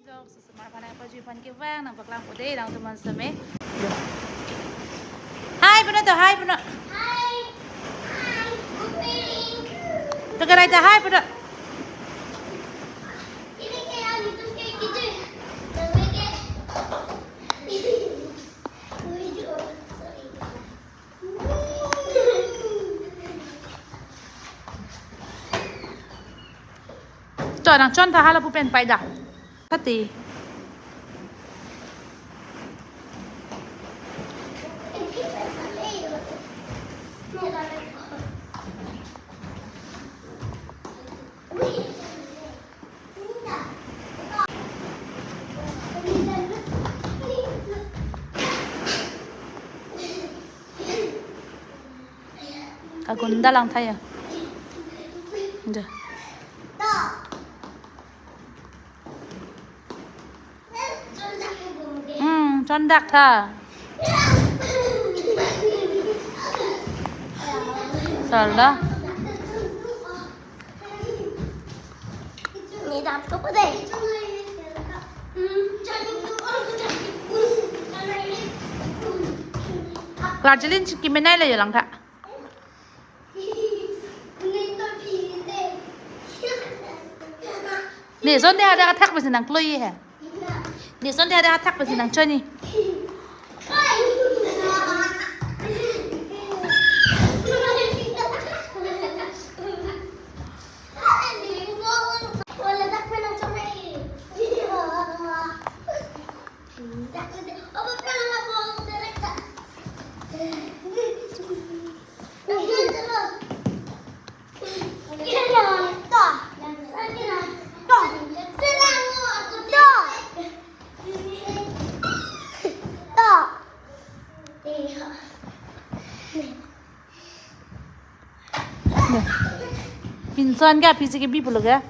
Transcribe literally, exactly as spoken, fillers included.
Jok susumar aphan nangpajui aphan kevang nangpaklang po dei nangtum aphan seme. Hi puno to, hi puno. Hi. Hi. Good morning. To karai ta hi puno. Ini kayak gitu kayak gitu. Tapi kayak Cho nangchon tha, hala pu pen pai da. Thati. Kagunda lang tha ya. Ja. Hmm, chondak tha. Sal da. Klarjilin kemenei le yo lang tha. Ne son de hadak athak pensi nangkloi he. Ne son de hadak athak pensi nangchoi ni. Pinson ke aphi si kebi pulo ke?